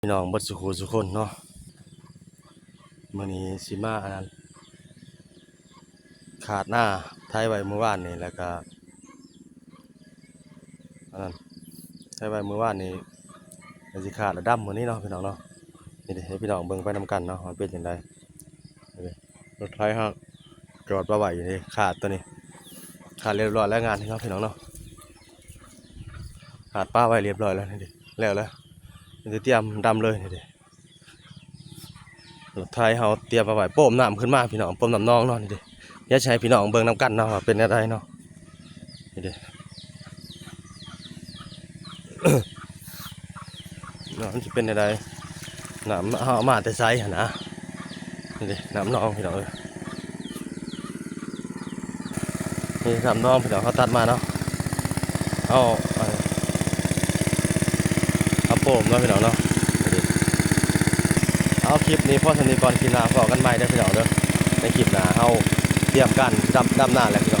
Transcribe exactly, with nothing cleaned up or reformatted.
พี่น้องเบิดสุขสุคนเนาะ มื้อนี้สิมาอันนั้น ขาดหน้าไถไว้มื้อวานนี่ แล้วก็ อันนั้น ไถไว้มื้อวานนี่ ก็สิขาดแล้วดำมื้อนี้เนาะพี่น้องเนาะ นี่เด้ ให้พี่น้องเบิ่งไปนำกันเนาะ มันเป็นจั่งใด นี่เด้ รถไถเฮาจอดมาไว้อยู่นี่ ขาดตัวนี้ ขาดเรียบร้อยแล้วงานนี้เนาะพี่น้องเนาะ ขาดปะไว้เรียบร้อยแล้วนี่เด้ แล้วแล้ว มีแต่เตรียมดำเลยนี่เด้ รถไถเฮาเตรียมมาไว้โป่มน้ำขึ้นมาพี่น้อง โป่มน้ำหนองเนาะนี่เด้ เดี๋ยวสิให้พี่น้องเบิ่งนำกันเนาะว่าเป็นแนวใดเนาะ นี่เด้ เนาะ มันสิเป็นแนวใด น้ำเฮาเอามาแต่ไสหั่นนะ นี่เด้ น้ำหนองพี่น้องเอ้ย นี่น้ำหนองพี่น้อง เฮาตัดมาเนาะ เอา เอา เอาโป่มเนาะพี่น้องเนาะ นี่เด้ เอาคลิปนี้พอส่ำนี้ก่อน คลิปหน้าพ้อกันใหม่เด้อพี่น้องเด้อ ในคลิปหน้าเฮาเตรียมการดำ ดำนาแล้วพี่น้อง